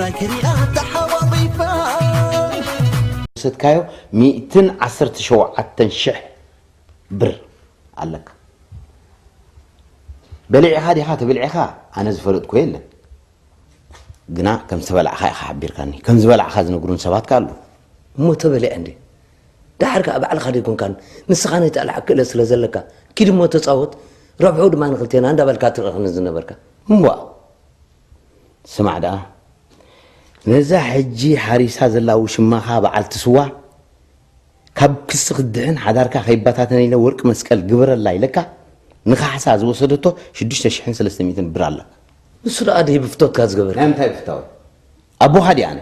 ራኪሪኣ ተሓዋዊፋ። ወሰድካዮ ሚእትን ዓሰርተ ሸውዓተን ሽሕ ብር ኣለካ። በሊዕኻ ዲኻ ተብልዒኻ ኣነ ዝፈለጥኩ የለን። ግና ከም ዝተበላዕኻ ኢኻ ሓቢርካኒ። ከም ዝበላዕኻ ዝነግሩን ሰባት ከ ኣለዉ። እሞ ተበሊዐ እንዴ? ደሓር ከኣ ባዕልኻ ደይኮንካን ንስኻ ናይ ተዕላዕ ክእለት ስለ ዘለካ፣ ኪድ እሞ ተጻወት፣ ረብሕኡ ድማ ንኽልቴና እንዳበልካ ትልእኸኒ ዝነበርካ። እምቧእ! ስማዕ ደኣ፣ ነዛ ሕጂ ሓሪሳ ዘላ ውሽማኻ በዓልቲ ስዋ፣ ካብ ክሲ ክትድሕን ሓዳርካ ከይበታተን ኢለ ወርቂ መስቀል ግበረላ ኢለካ፣ ንኻሕሳ ዝወሰደቶ ሽዱሽተ ሽሕን ሰለስተ ሚእትን ብር ኣለካ። ንሱ ደኣ ድዩ ብፍቶትካ ዝገበርካ? ናይ ምንታይ ብፍታወይ? ኣቦኻ ድየ ኣነ?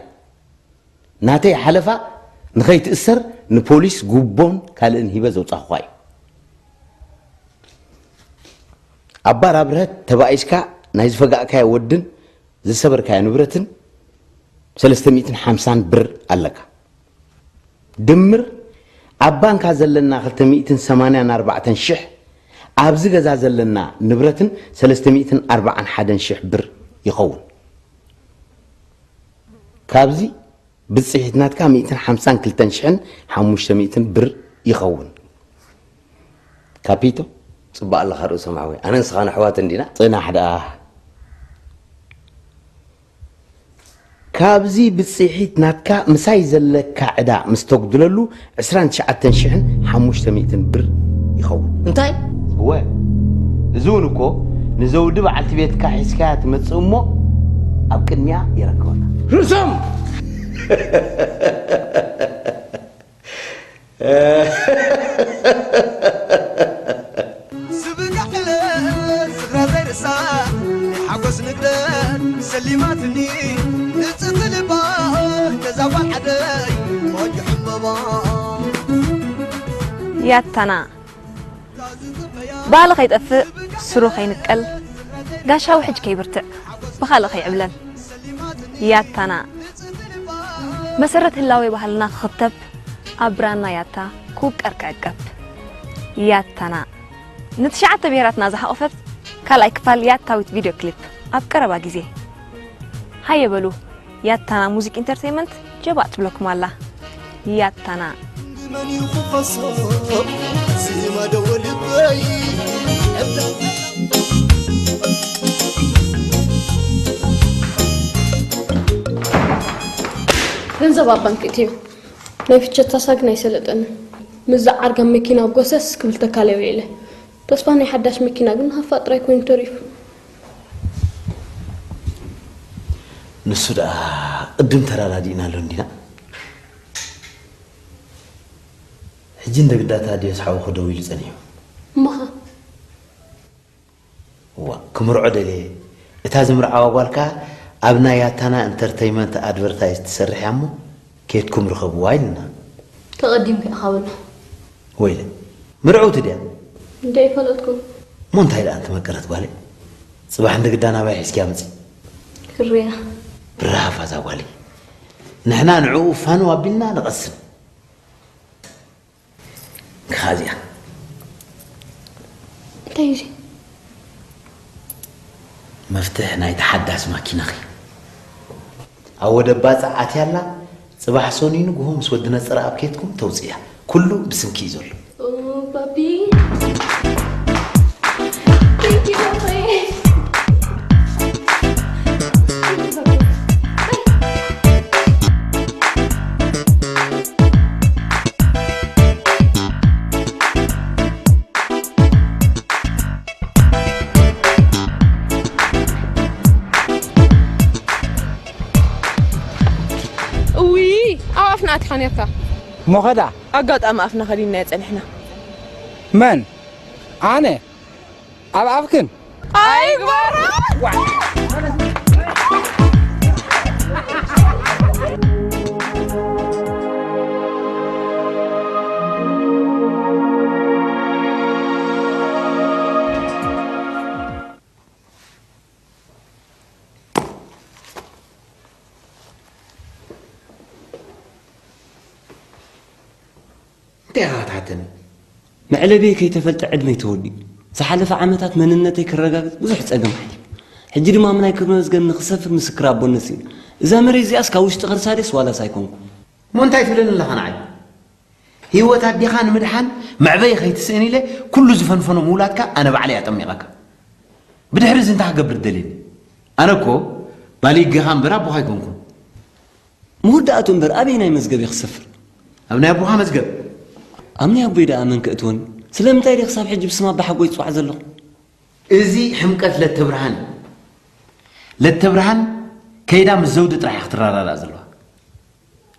ናተይ ሓለፋ ንኸይትእሰር ንፖሊስ ጉቦን ካልእን ሂበ ዘውጻኹኻ እዩ። ኣብ ባር ኣብርሀት ተባኢስካ ናይ ዝፈጋእካዮ ወድን ዝሰበርካዮ ንብረትን ሰለስተ ሚእትን ሓምሳን ብር ኣለካ። ድምር ኣብ ባንካ ዘለና ክልተ ሚእትን ሰማንያን ኣርባዕተን ሽሕ፣ ኣብዚ ገዛ ዘለና ንብረትን ሰለስተ ሚእትን ኣርባዓን ሓደን ሽሕ ብር ይኸውን። ካብዚ ብጽሒት ናትካ ሚእትን ሓምሳን ክልተን ሽሕን ሓሙሽተ ሚእትን ብር ይኸውን። ካፒቶ? ጽባእ ኣለኻ ርእሶም ሓወይ። ኣነ ንስኻን ኣሕዋት እንዲና። ጽናሕ ደኣ። ካብዚ ብጽሒት ናትካ ምሳይ ዘለካ ዕዳ ምስ ተጉድለሉ ዕስራን ትሽዓተን ሽሕን ሓሙሽተ ሚእትን ብር ይኸውን። እንታይ? እወ፣ እዚ እውን እኮ ንዘውዲ በዓልቲ ቤትካ ሒዝካያ ትመጽእ እሞ ኣብ ቅድሚያ የረክበካ። ርእሶም! ስብጋዕ ዕለት ዝኽራ ዘይርሳዕ ናይ ሓጎስ ንግደት ሰሊማትኒ ንጽቲ ልባ ነዛ ጓል ዓደይ ቆንጆ ሕምበባ። ያታና ባህሊ ከይጠፍእ ስሩ ከይንቀል ጋሻ ውሕጅ ከይብርትዕ ብኻልእ ከይዕብለል ያታና መሰረት ህላዌ ባህልና ክኽተብ ኣብ ብራና ያታ ክውቀር ክዕቀብ ያታና ንትሽዓተ ብሄራትና ዝሓቖፈት ካልኣይ ክፋል ያታዊት ቪድዮ ክሊፕ ኣብ ቀረባ ግዜ ሃየ በሉ ያታና ሙዚክ ኢንተርቴይንመንት ጀባእ ትብለኩም ኣላ ያታና መን እዩ ክኸሶ ዝማደወ ልበይ ገንዘብ ኣብ ባንክ እትዩ ናይ ፍቸት ታሳ ግን ኣይሰለጠንን። ምዛ ዓርጋ መኪና ኣብ ጎሰስ ክብል ተካለ ውዒለ። ተስፋ ናይ ሓዳሽ መኪና ግን ሃፋ ጥራይ ኮይኑ ተሪፉ። ንሱ ደኣ ቅድም ተራዳዲእናሉ እንዲና። ሕጂ እንደ ግዳታ ድዮስ ሓውኹ ደው ኢሉ ጸኒሑ። እሞኻ? እዋ፣ ክምርዖ ደልየ። እታ ዝምርዓዋ ጓልካ ኣብ ናይ ያታና ኢንተርተይመንት ኣድቨርታይዝ ትሰርሕ እያ እሞ ኬድኩም ርኸብዋ ኢልና። ተቐዲምካ ኢኻ በሎ። ወይለ፣ ምርዕውቲ ድያ? ደይፈለጥኩ። እሞ እንታይ ደኣ እንቲ መቀረት ጓለይ? ጽባሕ እንደ ግዳ ናባይ ሒዝኪያ ምጺ። ክርያ። ብራሃፋ እዛ ጓለይ። ንሕና ንዕኡ ፋኑ ኣቢልና ንቐስን። ክኻ እዚኣ። እንታይ እዩ እዚ? መፍትሕ ናይታ ሓዳስ ማኪናኺ። ኣብ ወደብ ባጽዕ ኣትያ ኣላ። ጽባሕ ሰኑይ ንግሆ ምስ ወዲ ነጸረ ኣብ ኬድኩም ተውጽእያ። ኩሉ ብስምኪ እዩ ዘሎ። ኦ ባቢ። Thank you ባባዬ። እውይ ኣብ ኣፍና ኣቲኻ ነርካ። ሞኸዳ ኣጋጣሚ ኣፍና ከዲንና የጸንሕና። መን ኣነ ኣብ ኣፍክን ኣይግበሮ። እንታይ ኢኻ ክትሓተኒ? መዕለቢየ ከይተፈልጠ ዕድመይ ተወዲኡ። ዝሓለፈ ዓመታት መንነተይ ክረጋግጽ ብዙሕ ጸገም ሓሊፈ። ሕጂ ድማ ምናይ ክብረ መዝገብ ንኽሰፍር ምስክር ኣቦነት እዩ። እዛ መሬት እዚኣስ ካብ ውሽጢ ከርሳ ድየስ ዋላስ ኣይኮንኩ? እሞ እንታይ ትብለኒ ኣለኻ ንዓይ? ህይወት ኣዴኻ ንምድሓን መዕበዪ ከይትስእን ኢለ ኩሉ ዝፈንፈኖ ምውላድካ ኣነ ባዕለይ ኣጠሚቐካ። ብድሕሪ እዚ እንታይ ክገብር ትደልየኒ? ኣነ እኮ ባሊገኻ እምበር ኣቦኻ ኣይኮንኩን። መወዳእቱ እምበር ኣበይ ናይ መዝገብ ክሰፍር? ኣብ ናይ ኣቦኻ መዝገብ። ኣብ ናይ ኣቦይ ደኣ መን ከእትወኒ? ስለምንታይ ድየ ክሳብ ሕጂ ብስም ኣባሓጎይ ዝጽዋዕ ዘለኹ? እዚ ሕምቀት ለተብርሃን እዩ። ለተብርሃን ከይዳ ምስ ዘውዲ ጥራሕ እያ ክትረዳዳእ ዘለዋ።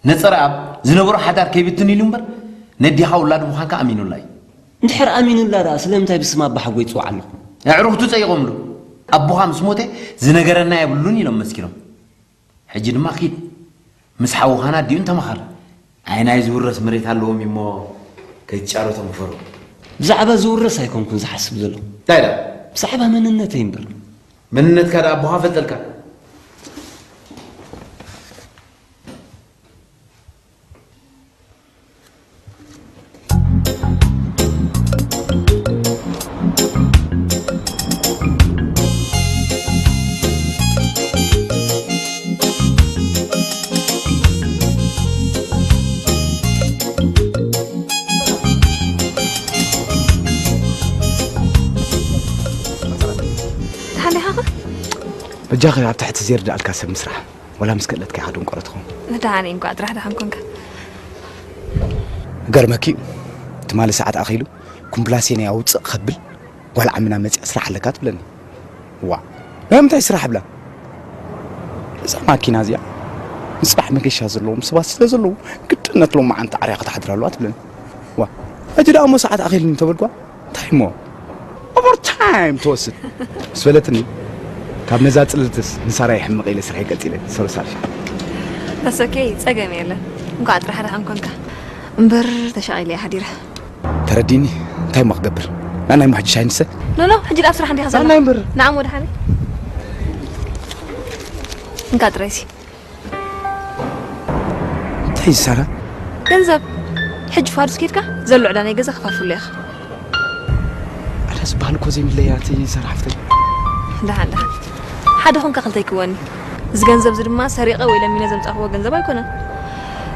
ነጸረኣብ ዝነበሮ ሓዳር ከይብትን ኢሉ እምበር ነዲኻ ውላድ ምዃንካ ኣሚኑላ እዩ። እንድሕር ኣሚኑላ ደኣ ስለምንታይ ብስም ኣባሓጎይ ይጽዋዕ ኣለኹ? ኣዕሩኽቱ ጸይቖምሉ። ኣቦኻ ምስ ሞተ ዝነገረና የብሉን ኢሎም መስኪሮም። ሕጂ ድማ ኪድ ምስ ሓውኻን ኣዲኡን ተመኻር። ኣየናይ ዝውረስ መሬት ኣለዎም እሞ ከይትጫረቶም ክፈሩ። ብዛዕባ ዝውረስ ኣይኮንኩን ዝሓስብ ዘለኹ። እንታይ ደኣ? ብዛዕባ መንነተይ እምበር። መንነትካ ደኣ ኣቦኻ ፈልጠልካ። ደሓን ዲኻ? በጃኺ ኣብ ትሕቲ ዘይርድኣልካ ሰብ ምስራሕ። ወላ ምስ ክእለትካ ኢኻ ደንቆሮ ትኸውን። ንደሓን እየ፣ እንኳዕ ጥራሕ ደሓን ኮንካ። ገርመኪ፣ ትማሊ ሰዓት ኣኺሉ ኩምፕላሴን ኣውፅእ ከብል ጓል ዓምና መፂኣ ስራሕ ኣለካ ትብለኒ። ዋ፣ ናይ ምንታይ ስራሕ ብላ? እዛ ማኪና እዚኣ ንፅባሕ መገሻ ዘለዎም ሰባት ስለ ዘለዉ ግድነት ሎማዓንቲ ዓርያ ክትሓድር ኣለዋ ትብለኒ። ዋ፣ ሕጂ ደኣ እሞ ሰዓት ኣኺሉኒ ተበልኳ። እንታይ እሞ ኦቨርታይም ትወስድ ምስ በለትኒ፣ ካብ ነዛ ጽልልትስ ንሳራ ይሕምቕ ኢለ ስርሐይ ቀጺለ። ሶሪ ሳርሻ። ተሰኬ ጸገም የለን። እንኳዕ ጥራሕ ደሓን ኮንካ። እምበር ተሻቒለ እየ ሓዲረ። ተረዲኒ። እንታይ እሞ ክገብር? ናናይ እሞ ሕጂ ሻሂ ንሰ? ኖ፣ ኖ፣ ሕጂ ኣብ ስራሕ እንዲኻ ዘለኻ። ናናይ እምበር። ንዓም ወደ ሓበይ። እንካ ጥራይሲ። እንታይ እዩ ዝሰራ? ገንዘብ። ሕጂ ፋዱስ ኬድካ ዘሎ ዕዳ ናይ ገዛ ከፋፍሎ ኢኻ። ዕዳ ዝበሃል እኮ ዘይምለያ እቲ ሰራሕፍተይ። ደሓን፣ ደሓን። ሓደ ኾንካ ክልተ ኣይክወኒ። እዚ ገንዘብ እዚ ድማ ሰሪቐ ወይ ለሚነ ዘምጻእክዎ ገንዘብ ኣይኮነን።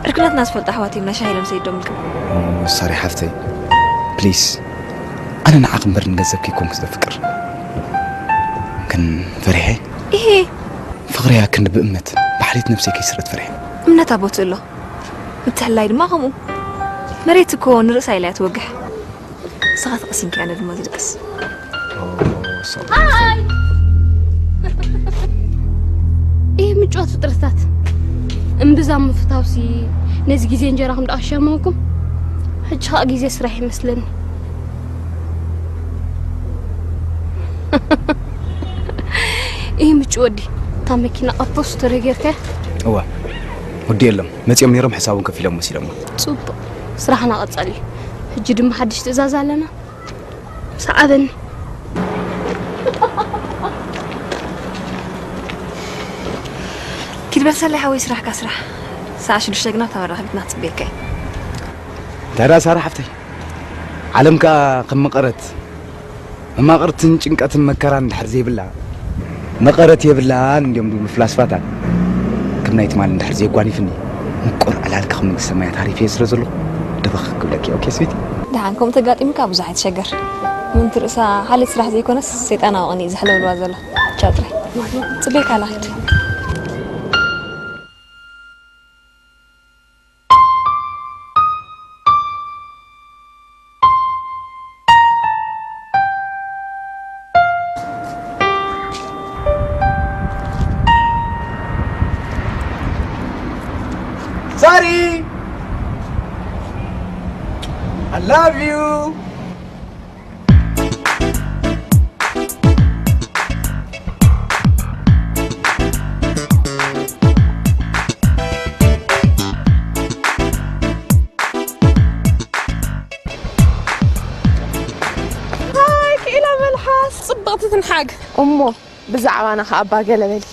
ዕርክነትና ዝፈልጡ ኣሕዋት እዮም፣ ናይ ሻሂ ኢሎም ሰይዶም ኢልካ። ኦ፣ ሳሪ ሓፍተይ፣ ፕሊስ። ኣነ ንዓኺ እምበር ንገንዘብ ከይኮንኩ ዘፍቅር። ግን ፈሪሐ። ኢሄ። ፍቕረይ ኣክንዲ ብእምነት ብሓልየት ነብሰይ ከይስረት ፈሪሐ። እምነት ኣቦት ኣሎ። ምትሕልላይ ድማ ከምኡ። መሬት እኮ ንርእሳ ኢላ እያ ትወግሕ። ንስኻ ተቐሲንካ ኣነ ድማ ዝድቅስ። ኣይ! ይህ ምጭዋት ፍጥረታት እምብዛ ምፍታውሲ ነዚ ግዜ እንጀራኹም ደኣ ክሸመኩም። ሕጂ ኸኣ ግዜ ስራሕ ይመስለኒ። ይህ ምጭ ወዲ እታ መኪና ኣብ ፖስት ተረጌርካ። እዋ፣ ወዲኤሎም መጺኦም ነይሮም፣ ሕሳቦም ከፊሎም ወሲዶሞ። ጽቡቕ። ስራሕና ቀጻሊ። ሕጂ ድማ ሓድሽ ትእዛዝ ኣለና። ሰዓበኒ። ኪድ በል ሰለይ ሓወይ፣ ስራሕካ ስራሕ። ሰዓት ሽዱሽተ ግና ኣብታ መራኸቢትና ክጽበየካ እየ። እንታይ ደኣ ሳራ ሓፍተይ፣ ዓለም ከኣ ከም መቐረት መማቕርትን ጭንቀትን መከራን እንድሕር ዘይብላ፣ መቐረት የብላን እንድዮም ዝብሉ ፍላስፋታት። ከም ናይ ትማሊ እንድሕር ዘየጓኒፍኒ፣ ምቁር ዕላልካ ከም መንግስተ ሰማያት ሃሪፈዮ ስለ ዘለኹ፣ ደበኽ ክብለኪ። ኦኬ ስዊቲ? ደሓን፣ ከምኡ ተጋጢሙካ ብዙሕ ኣይትሸገር። ምእንቲ ርእሳ ሓልዮት ስራሕ ዘይኮነስ ሰይጣናዊ ቅንኢ እዩ ዘሕለብልዋ ዘሎ። ቻው ጥራይ። ጽበየካ ኣላ ኪድ። Sorry. I love you. ሃይ ክኢላ መልሓስ ጽብቕቲ ትንሓግ። እሞ ብዛዕባና ከኣ እባ ገለ በሊ።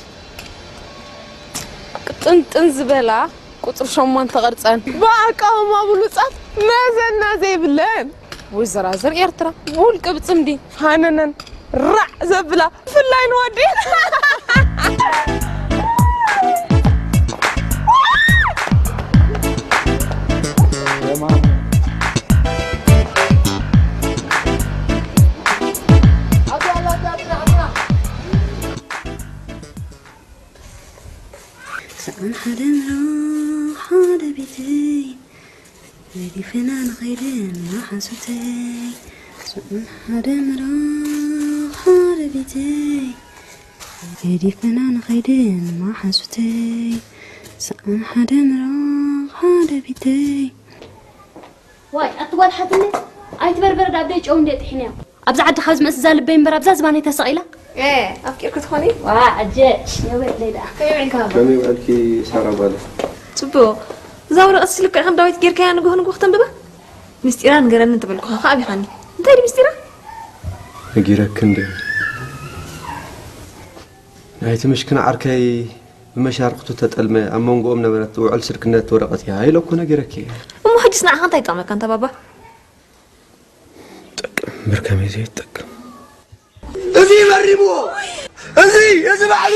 ቅጥንጥን ዝበላ ቁጽሪ ሸሞንተ ቅርጸን ብኣቃውማ ብሉጻት መዘና ዘይብለን። ወይዘራዝር ኤርትራ ብውልቂ ብጽምዲ ሃነነን ራዕ ዘብላ ብፍላይ ንወዲ። ሰኣን ሓደ ምራቕ ሓደ ቤተይ ገዲፈና ንኸይድ ማሓዙተይ። ሰኣን ሓደ ምራቕ ሓደ ቤተይ ገዲፈና ንኸይድ ማሓዙተይ። ሰኣን ሓደ ምራቕ ሓደ ቤተይ። ዋይ ኣቲ ጓል ሓትነ ኣይትበርበር ዳብ ደይ ጨው እንደ ጥሒንያ። ኣብዚ ዓዲ ካብ ዝመጽእ እዛ ልበይ እምበር ኣብዛ ዝባነይ ተሰቒላ። ኣፍቂርኪ ትኾኒ? ዋ ኣጀ የበለይ ደኣ። ከመይ ውዒልካ? ከመይ ውዕልኪ ሳራ ጓለ? ጽቡቕ። እዛ ወረቐት ስልክዕ ከም ዳዊት ጌርካያ ንግሆ ንግሆ ክተንብባ? ምስጢራ ንገረኒ እንተበልኩኻ ከዓ ኣቢኻኒ። እንታይ ድዩ ምስጢራ? ነጊረኪ እንደ ናይቲ ምሽክን ዓርከይ ብመሻርክቱ ተጠልመ ኣብ መንጎኦም ነበረት ውዕል ስርክነት ወረቐት እያ ኢለ እኮ ነጊረኪ እየ። እሞ ሕጅስ ንዓኻ እንታይ ይጠቕመካ እንታ ባባ? ጠቅም ብር ከመይ ዘይጠቅም። እዚ መሪምዎ። እዚ እዚ ባዕሉ።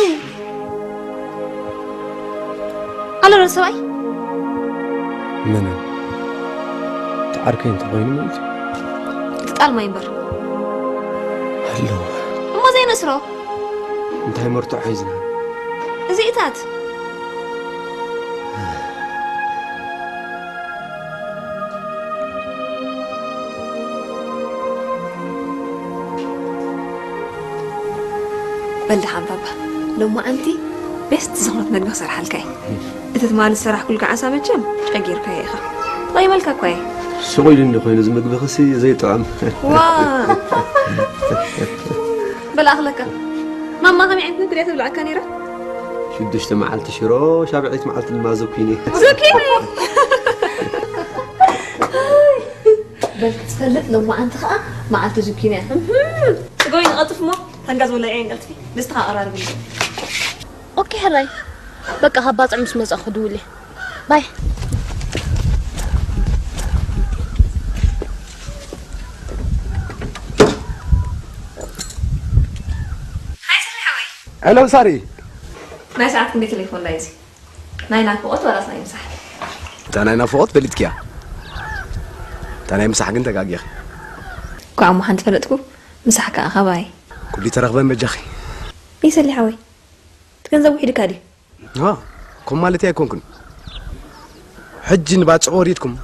ኣሎ ዶ ሰብኣይ? መን? ተዓርከይ እንተኾይኑ ማለት እዩ። እቲ ጣል ማይ እምበር። ኣለዎ። እሞ ዘይነስሮ? እንታይ መርትዖ ሒዝና? እዚ እታት። በል ደሓን ባባ፣ ሎማዓንቲ ቤስት ዝኾነት መግቢ ክሰርሓልካ እየ። እቲ ትማሊ ዝሰራሕኩልካ ዓሳ መቸም ጨጊርካዮ ኢኻ። ተቐይመልካ እኳ እየ። ስቕ ኢሉ እንዲ ኮይኑ እዚ ምግብኽሲ ዘይጥዕም። ዋ! በል ኣኽለካ። ማማ ከመይ ዓይነት ምግቢ ድያ ተብልዓካ ነይራ? ሽዱሽተ መዓልቲ ሽሮ፣ ሻብዒት መዓልቲ ድማ ዙኪኒ። ዙኪኒ! በል ክትፈልጥ ሎማዓንቲ ኸዓ መዓልቲ ዙኪኒ እያ። እህም። ስጎይ ንቐጥፍ እሞ፣ ተንጋዝ ወላ እየ ንቀልጥፊ። ድስቲ ኸዓ ቀራርብልኒ። ኦኬ ሕራይ። በቃ ካብ ባጽዕ ምስ መጻኹ ክድውል እየ። ባይ። ሃይ ሰላም ሓወይ። ሄሎ ሳሪ። ናይ ሰዓት ክንደይ ቴሌፎን ዳይ እዚ? ናይ ናፍቖት ዋላስ ናይ ምሳሕ? እታ ናይ ናፍቖት ፈሊጥክያ። እታ ናይ ምሳሕ ግን ተጋጊኺ። እኳ እሞ ሓንቲ ፈለጥኩ፣ ምሳሕ ከኣ ካባይ። ኩሉ ተረኽበን በጃኺ። ይሰሊ ሓወይ። እቲ ገንዘብ ውሒድካ ድዩ? ዋ፣ ከምኡ ማለተይ ኣይኮንኩን። ሕጂ ንባጽዕ ወሪድኩም፣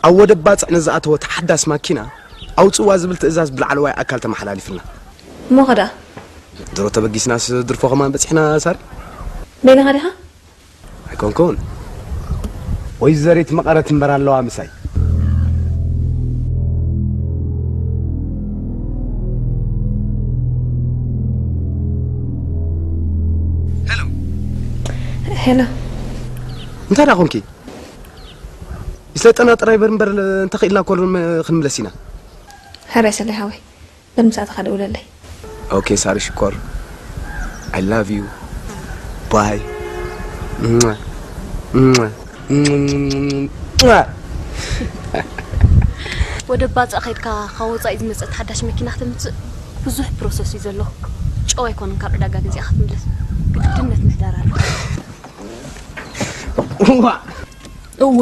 ኣብ ወደብ ባጽዕ ንዝኣተወ ተሓዳስ ማኪና ኣውጽዋ ዝብል ትእዛዝ ብላዕለዋይ ኣካል ተመሓላሊፍልና። እሞ ኸ ደኣ? ድሮ ተበጊስናስ ድርፎ ከማን በጺሕና ሳሪ? በይንኻ ዲኻ? ኣይኮንኩን። ወይዘሪት መቐረት እምበር ኣለዋ ምሳይ። ሄሎ። ሄሎ። እንታይ ደኣ ኮንኪ? ይስለጠና ጥራይ በር እምበር እንተኽኢልና እኮ ክንምለስ ኢና። ሕራይ ሰለይ ሓወይ። በል ምስ ኣተኻ ደውለለይ። ኦኬ ሳሪ ሽኮር፣ I love you. ባይ። ወደ ባጽዕ ከይድካ ካብ ወጻኢ ዝመጸት ሓዳሽ መኪና ክተምጽእ ብዙሕ ፕሮሰስ እዩ ዘሎ። ጨው ኣይኮነን ካብ ዕዳጋ ገዚኣ ክትምለስ። ግድነት ምሕዳር ኣሎ። እዋ። እወ።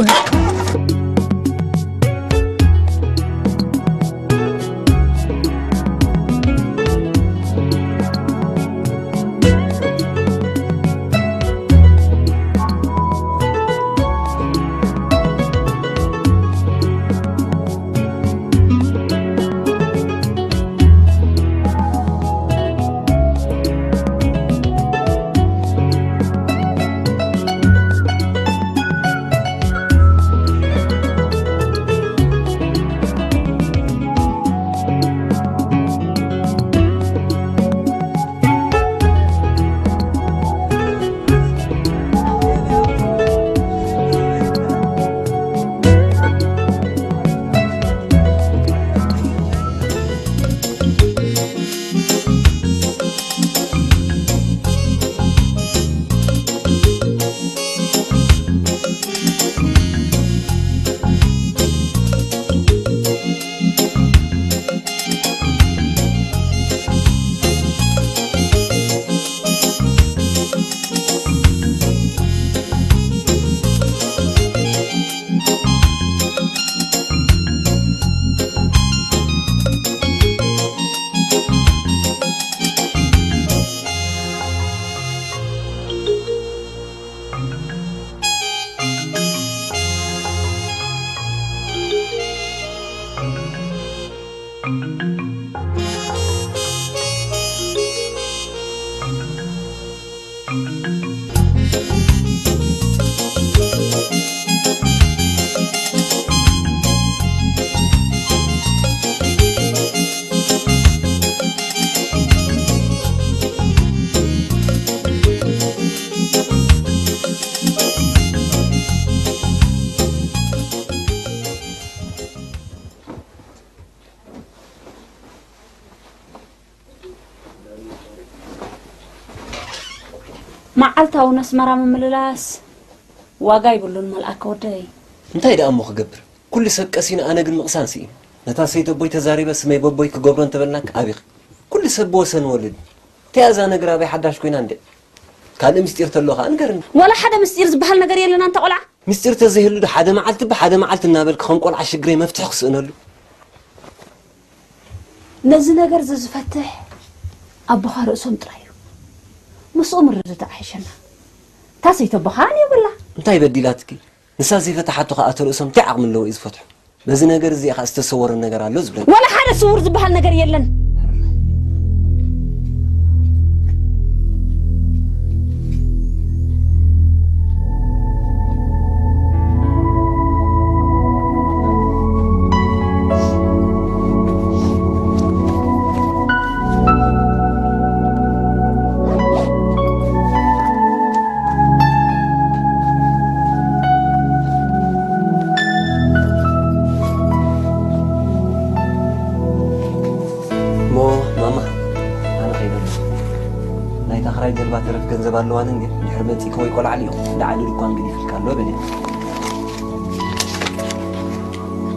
መዓልታዊ ነስመራ ምምልላስ ዋጋ ይብሉን መልኣከ ወደይ። እንታይ ደኣ እሞ ክገብር? ኩሉ ሰብ ቀሲኑ፣ ኣነ ግን ምቕሳን ስኢነ። ነታ ሰይቲ ኣቦይ ተዛሪበ ስመይ በቦይ ክገብሮ እንተበልናክ ኣቢኺ። ኩሉ ሰብ ብወሰን ወልድ። እንታይ እያ እዛ ነገር ኣበይ ሓዳሽ ኮይና እንዴ? ካልእ ምስጢር ተሎ ኸኣ ንገርኒ። ወላ ሓደ ምስጢር ዝበሃል ነገር የለን ኣንታ ቆልዓ። ምስጢር ተዘይህሉ ዶ ሓደ መዓልቲ ብሓደ መዓልቲ እናበልክ ከም ቆልዓ ሽግረይ መፍትሒ ክስእነሉ? ነዚ ነገር እዚ ዝፈትሕ ኣቦኻ ርእሶም ጥራይ እዩ። ምስኡ ምርድዳእ ኣይሕሸና። እታ ሰይቲ ኣቦኻ ኣን የብላ። እንታይ በዲላትኪ? ንሳ ዘይፈትሓቶ ኸኣ እቶ ርእሶም እንታይ ዓቕሚ ኣለዎ እዩ ዝፈትሖ? በዚ ነገር እዚ ኸኣ ዝተሰወረ ነገር ኣሎ ዝብለኒ። ወላ ሓደ ስውር ዝበሃል ነገር የለን። እሞ ማማ፣ ኣነ ኸይደ ኣለኹ። ናይታ ክራይ ጀልባ ተረፍ ገንዘብ ኣለዋኒ እንድየ፣ ድሕሪ መጺእኪ ወይ ቆልዓ ልኢኹ፣ እንዳ ዓሊ ድኳን ገዲፍልኪ ኣሎ በልያ።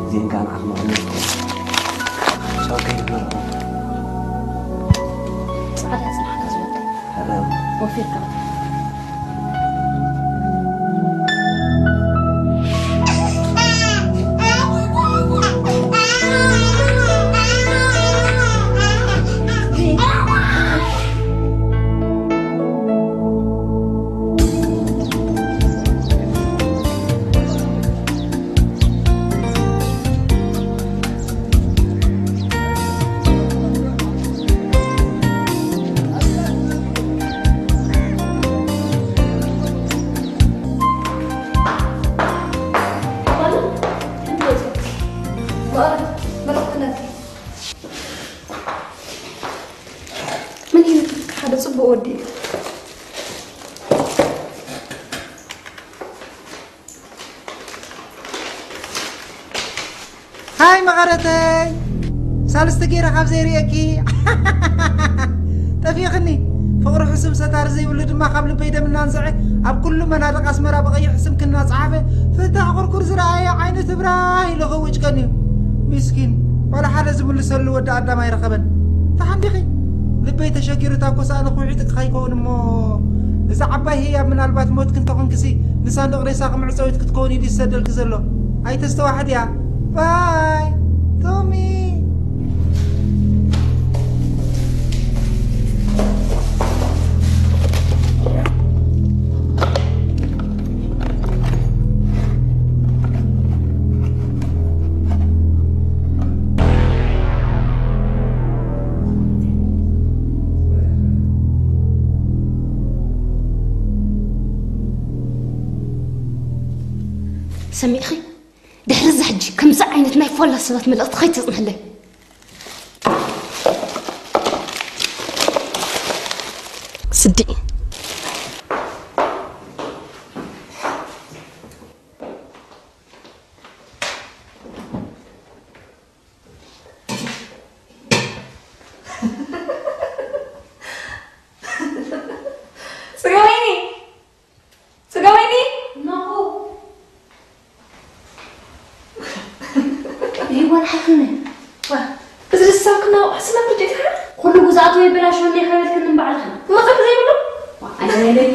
እዚአን ከኣ ንዓኺ መቐነት። ቻው፣ ከይደ ኣለኹ። ጻዕዳ ጽናሕካ ዝወደይ። ሄሎ። ወፊርካ። ምን እዩ ሓደ ጽቡቕ ወዲ እዩ። ሃይ መቐረተይ፣ ሳልስቲ ገይረ ካብ ዘይርእየኪ ጠፊእኽኒ። ፍቕሪ ሕሱም ሰታሪ ዘይብሉ ድማ ካብ ልበይ ደም እናንዝዐ ኣብ ኩሉ መናድቕ ኣስመራ ብቐይሕ ስምኪ እናጸሓፈ ፍታሕ ኩርኩር ዝረኣየ ዓይኑ ትብራህ ኢሉ ክውጭ ቀንዩ። ሚስኪን፣ ዋላ ሓደ ዝምልሰሉ ወዲ ኣዳም ኣይረኸበን። ተሓንቢኺ፣ ልበይ ተሸጊሩ እታ ኮሳእኒ ክውዒጥኪ ከይከውን እሞ፣ እዛ ዓባይ ህያብ ምናልባት ሞትኪ እንተኾንክሲ ንሳንዱቕ ሬሳኺ መዕጸዊት ክትከውን ኢዩ ዝሰደልኪ ዘሎ። ኣይተስተዋሕድያ። ባይ ቶሚ። ሰሚዕኺ? ድሕሪ እዚ ሕጂ ከምዚ ዓይነት ናይ ፎላ ሰባት መልእኽቲ ከይተጽንሕለይ። ስዲ። ስጋ ወይኒ! ስጋ ወይኒ! ናሁ! ይህ ጓል ሓፍነ። ዋ፣ እዚ ዝሳብ ክናውቕ ሕስና ብርጭት ሓ? ኩሉ ግዛቱ ይበላሽ ወንዴ ከበልክን ባዕልኽን። መቐር ዘይብሉ? ዋ፣ ኣይበለለይ።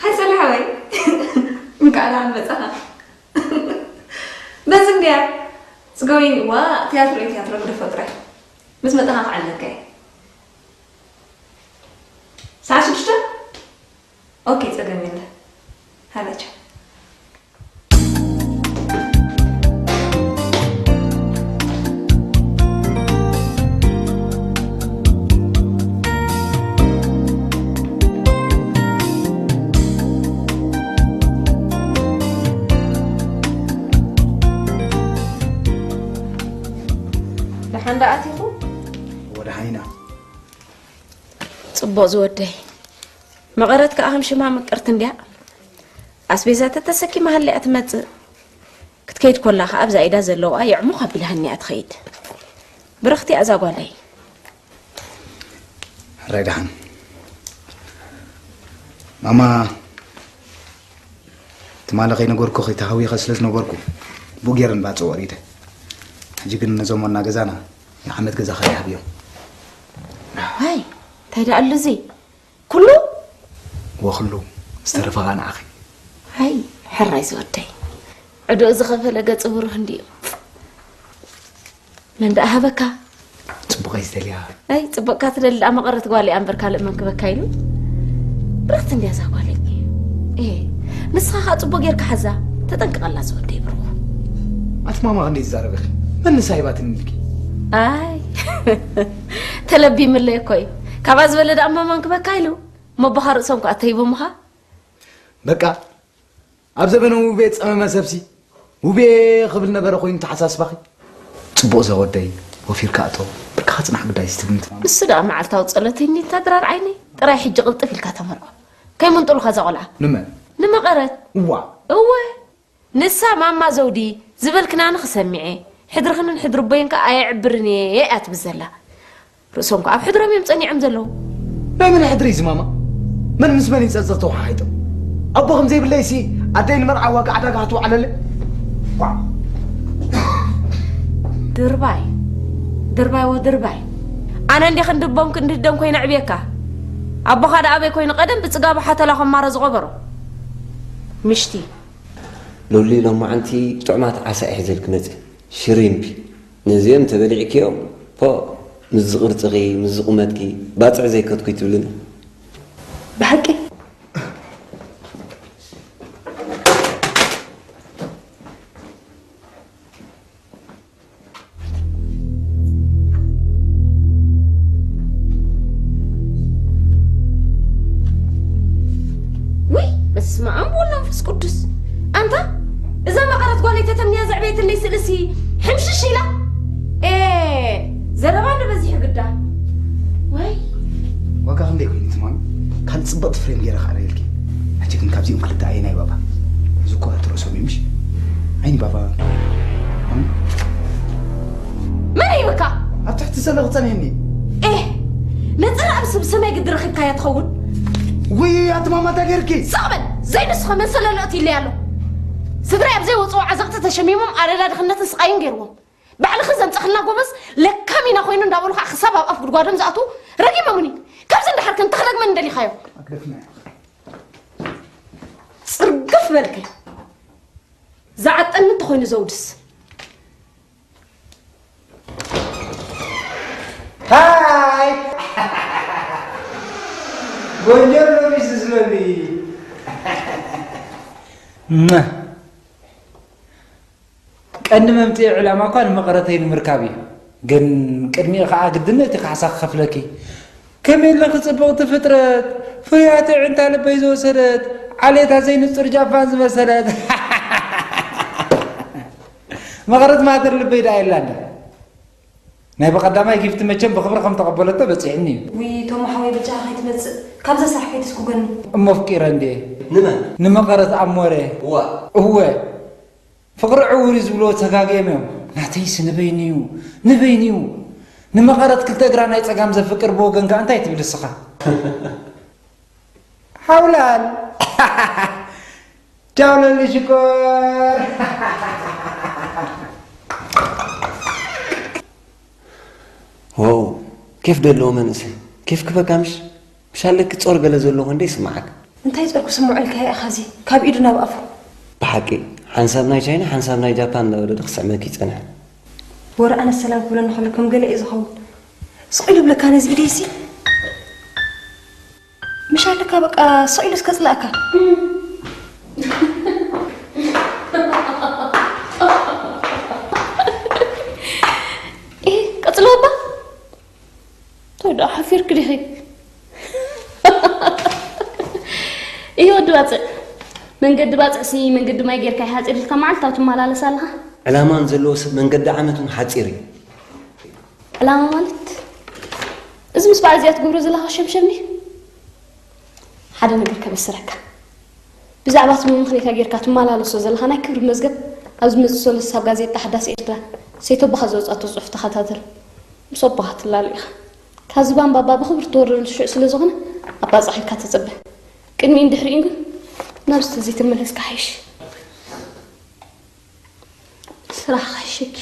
ሓሰለ ሓወይ፣ እንቃዕ ደሓን መጻኻ። በዚ እንድያ፣ ስጋ ወይኒ፣ ዋ፣ ትያትሮ እዩ፣ ትያትሮ ግደፎ ጥራይ። ምስ መጻኻ ክዓልለካ እየ። ሰዓት ሽዱሽተ? ኦኬ፣ ጸገም የለ። ሃላቸው። ደሓን ደኣ ኣቲኹ? ወደሓን ኢና። ጽቡቕ ዝወደይ። መቐረት ከኣ ከም ሽማ ምቅርቲ እንድያ። ኣስቤዛ ተተሰኪማ ሃልያ ትመጽእ። ክትከይድ ኮላ ከኣ ኣብዛ ኢዳ ዘለዋ የዕሙኽ ኣቢላ ሃኒኣ ትኸይድ። ብርኽቲ እያ እዛ ጓለይ። ሕራይ ደሓን። ማማ፣ ትማሊ ከይነገርኩኺ ተሃዊኸ ስለ ዝነበርኩ፣ ብኡ ገይረ ንባጽዕ ወሪደ። ሕጂ ግን ነዞም ዋና ገዛና ንዓመት ገዛ ከይሃብዮም። ዋይ፣ እንታይ ደኣ ኣሎ እዚ? ኩሉ? ወክሉ ዝተረፈ ኸኣ ንዓኺ። ኣይ፣ ሕራይ ዝወደይ። ዕዳኡ ዝኸፈለ ገጽ ብሩህ እንድዩ። መን ደኣ ሃበካ? ጽቡቐይ ዝደልያ። ኣይ፣ ጽቡቕካ ትደሊ ደኣ መቐረት ጓል እያ እምበር ካልእ መን ክበካ ኢሉ? ብርኽቲ እንድያ እዛ ጓለይ። ኤ፣ ንስኻ ኸኣ ጽቡቕ ጌርካ ሓዛ። ተጠንቀቐላ ዝወደይ ብሩኽ። ኣቲ ማማ ክንደይ ትዛረቢ ኢኺ? መን ንሳ ሂባትኒ ኢልኪ? ኣይ፣ ተለቢምለይ እኮ እዩ። ካብኣ ዝበለ ደኣ እማ መን ክበካ ኢሉ? እሞ ኣቦኻ ርእሶም ከኣ ተሂቦምኻ? በቃ፣ ኣብ ዘበነ ውቤ ጸመመ ሰብሲ፣ ውቤ ክብል ነበረ ኮይኑ ተሓሳስባኺ። ጽቡቕ ዘወደይ፣ ወፊርካ እቶ፣ ብርካ ክጽናሕ ግዳይ ስትብል ምትማም። ንሱ ደኣ መዓልታዊ ጸሎተይ እኒታ ድራር ዓይነይ፣ ጥራይ ሕጂ ቅልጥፍ ኢልካ ተመርዖ። ከይምንጥሉኻ እዛ ቆልዓ። ንመን? ንመቐረት። እዋ። እወ። ንሳ ማማ ዘውዲ ዝበልክናኒ ክሰሚዐ፣ ሕድርኽንን ሕድሪ ኣቦይን ከኣ ኣየዕብርን እየ እያ ትብል ዘላ። ርእሶም ከኣ ኣብ ሕድሮም እዮም ጸኒዖም ዘለዉ። ናይ መን ሕድሪ እዩ እዚ ማማ? መን ምስ መን ይጸጽር ተወሓሒጦም? ኣቦ ከም ዘይብለይሲ ኣደይ ንመርዓ ዋጋ ዕዳጋ ክትውዓለለ? ኳዕ። ድርባይ፣ ድርባይ ወድርባይ። ኣነ እንዴ ክንዲ ኣቦን ክንዲ ኣደን ኮይነ ኣዕብየካ። ኣቦኻ ደኣ ኣበይ ኮይኑ ቀደም ብጽጋቡ ሓተላ ከማሮ ዝቐበሮ? ምሽቲ። ሎሊ ሎማዓንቲ ጥዑማት ዓሳ እየ ሒዘልኪ መፅእ። ሽሪምፕ። ነዚኦም ተበሊዕክዮም፣ ፖእ፣ ምስዚ ቅርፅኺ፣ ምስዚ ቁመትኪ፣ ባፅዕ ዘይከትኩይ ትብልኒ። ብሓቂ? ውይ፣ በስመ ኣብ ወወልድ ወመንፈስ ቅዱስ። ኣንታ፣ እዛ መቐረት ጓለይ ተተምንያ ዘዕበየትለይ ስእልሲ ሕምሽሽ ኢላ። ኤ፣ ዘረባ እንዶ በዚሑ ግዳ። ወይ። ዋጋ ክንደይ ኮይኑ ትማሊ? ካልእ ጽብቕቲ ፍሬም ገይረ ክኣርየልኪ። ሕጂ ግን ካብዚኦም ክልተ ኣየናይ ባባ? ዝኮራተሮ ሰብ እዩ ምሽ? ኣይኒ ባባ። መን ሂብካ? ኣብ ትሕቲ ዘሎ ክጸንየኒ። ኤህ፣ ነጸላ ኣብ ሰብ ሰማይ ግዲ ረኺብካያ ትኸውን? ውይ፣ ኣቲ ማማ እንታይ ገይርኪ? ስቕ በል! ዘይንስኸ መን ሰለሎ እቲ ኢለያ ኣሎ? ስድራይ ኣብ ዘይወጽኦ ዓዘቕቲ ተሸሚሞም ኣደዳ ድኽነትን ስቓይን ገይርዎም። ባዕልኺ ዘምጻኽልና ጎበዝ ለካም ኢና ኮይኑ እንዳበሉ ከዓ ክሳብ ኣብ ኣፍ ጉድጓዶም ዝኣትዉ ረጊሞምኒ። ካብዚ እንዳሓር ከ እንታይ ክረግመኒ ደሊኻዮ? ኣግደፍናዮ። ጽርግፍ በልከ። ዝዓጠኒ እንተኾይኑ ዘውድስ። ሃይ! ቦንጆርኖ ሚስስ ሎሚ። እመ። ቀንዲ መምጽኢ ዕላማ እኳ ንመቐረተይ ንምርካብ እዩ። ግን ቅድሚኡ ኸኣ ግድን እቲ ካሕሳ ክኸፍለኪ። ከመይ ኣለኺ ጽብቕቲ ፍጥረት? ፍርያት ኣዒንታ ልበይ ዝወሰደት፣ ዓሌታ ዘይንጹር ጃፓን ዝመሰለት። መቐረት ማተር ልበይ ደኣ የላን። ናይ ብቐዳማይ ጊፍቲ መቸም ብኽብሪ ከም ተቐበለቶ በጺሕኒ እዩ። ውይ፣ ቶሞ ሓወይ፣ በጃኻ ከይትመጽእ። ካብዛ ስራሕ ከይትስጉገኒ። እሞ ኣፍቂረ እንድየ። ንመን? ንመቐረት ኣሞረ። እዋ። እወ። ፍቕሪ ዕውር እዩ ዝብልዎ ተጋግዮም እዮም። ናተይስ ንበይኑ እዩ። ንበይኑ እዩ። ንመቐረት ክልተ እግራ ናይ ጸጋም ዘፍቅር ብወገንካ እንታይ ትብል እስኻ? ሓውላል። ቻው ለሊ ሽኮር። ዋው፣ ኬፍ ደለዎ መንእሰይ። ኬፍ ክበካ ምሽ? ምሽ ኣለኪ ጾር ገለ ዘሎ ኮ እንደ ይስምዓካ። እንታይ ጾር ክስምዖ ኢልካዮ ኢኻ እዚ? ካብ ኢዱ ናብ ኣፉ። ብሓቂ፣ ሓንሳብ ናይ ቻይና፣ ሓንሳብ ናይ ጃፓን እንዳበለ ዶ ክስዕመኪ ይጸንሐ? ወረ ኣነ ሰላም ክብለኒ ከሎ ከም ገለ እዩ ዝኸውን። ስቕ ኢሉ ብለካ ነዚ ኢደይሲ። ምሽ ኣለካ በቃ ስቕ ኢሉ እስከ ጽላእካ። ኤ፣ ቀጽሎ እባ። እንታይ ደኣ ሓፊርኪ ዲኺ? እየ ወዲ ባጽዕ። መንገዲ ባጽዕሲ መንገዲ ማይ ጌርካ ይሓጺር ኢልካ መዓልታዊ ትመላለስ ኣለኻ። ዕላማ ንዘለዎ ሰብ መንገዲ ዓመት እውን ሓጺር እዩ። ዕላማ ማለት? እዚ ምስ በዓል እዚኣ ትገብሮ ዘለኻ ሸምሸም ድዩ? ሓደ ነገር ከበስረካ። ብዛዕባ እቲ መመኽነይታ ጌርካ ትመላለሶ ዘለኻ ናይ ክብሪ መዝገብ ኣብ ዝመጽእ ሰሉስ ኣብ ጋዜጣ ሓዳስ ኤርትራ ሰይተቦኻ ዘውጻእቶ ጽሑፍ ተኸታተል። ምስ ኣቦኻ ትላለ ኢኻ። ካብ ዝባን ባባ ብኽብሪ ትወርደሉ ሽዑ ስለ ዝኾነ ኣባጻሕ ኢልካ ተጸበ። ቅድሚኡን ድሕሪኡን ግን ናብ ዝተዘይተመለስካ ሓይሽ። ስራሕ ሓይሸኪ።